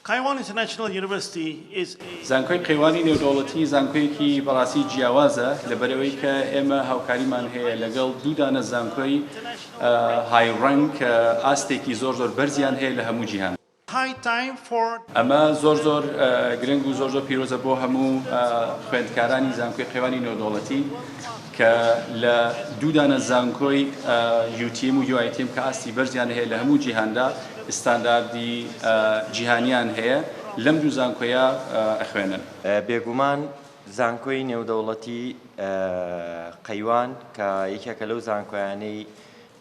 Qaiwan International University is a. زانکۆی قەیوانی نێودەوڵەتی زانکۆیەکی بەڕاستی جیاوازە لەبەرئەوەی کە ئێمە هاوکاریمان هەیە لەگەڵ دوو دانە زانکۆی high rank کە ئاستێکی زۆر زۆر بەرزیان هەیە لە هەموو جیهان. High time for. ئەمە زۆر زۆر گرنگ و زۆر زۆر پیرۆزە بۆ هەموو خوێندکارانی زانکۆی قەیوانی نێودەوڵەتی کە لە دوو دانە زانکۆی UTM و UITM کە ئاستی بەرزیان هەیە لە هەموو جیهاندا ستانداردی جیهانیان هەیە لەم دوو زانکۆیە ئەخوێنن. بێگومان زانکۆی نێودەوڵەتی قەیوان کە یەکێکە لەو زانکۆیانەی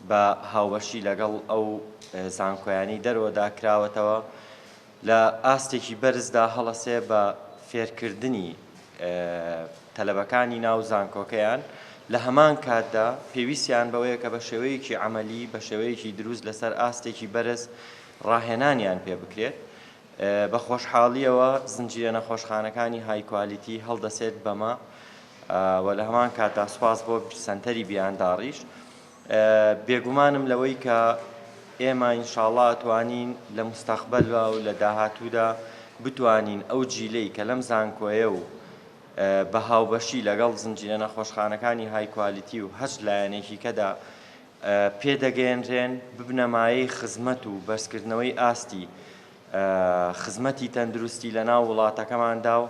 بە هاوبەشی لەگەڵ ئەو زانکۆیانەی دەرەوەدا کراوەتەوە لە ئاستێکی بەرزدا هەڵەسێ بە فێرکردنی تەلەبەکانی ناو زانکۆکەیان، لە هەمان کاتدا پێویستیان بەوەیە کە بە شێوەیەکی عەمەلی، بە شێوەیەکی دروست لەسەر ئاستێکی بەرز ڕاهێنانیان پێ بکرێت. بە خۆشحاڵییەوە زنجیرە نەخۆشخانەکانی high quality هەڵدەسێت بەمە و لە هەمان کاتدا سوپاس بۆ سەنتەری بیانداڕیش. بێگومانم لەوەی کە ئێمە ئینشاڵا ئەتوانین لە موستەقبەلدا و لە داهاتوودا بتوانین ئەو جیلەی کە لەم زانکۆیە و بە هاوبەشی لەگەڵ زنجیرە نەخۆشخانەکانی high quality و هەچ لایەنێکی کەدا پێدەگەیەنرێن ببنە مایەی خزمەت و بەرزکردنەوەی ئاستی خزمەتی تەندروستی لە ناو وڵاتەکەماندا و.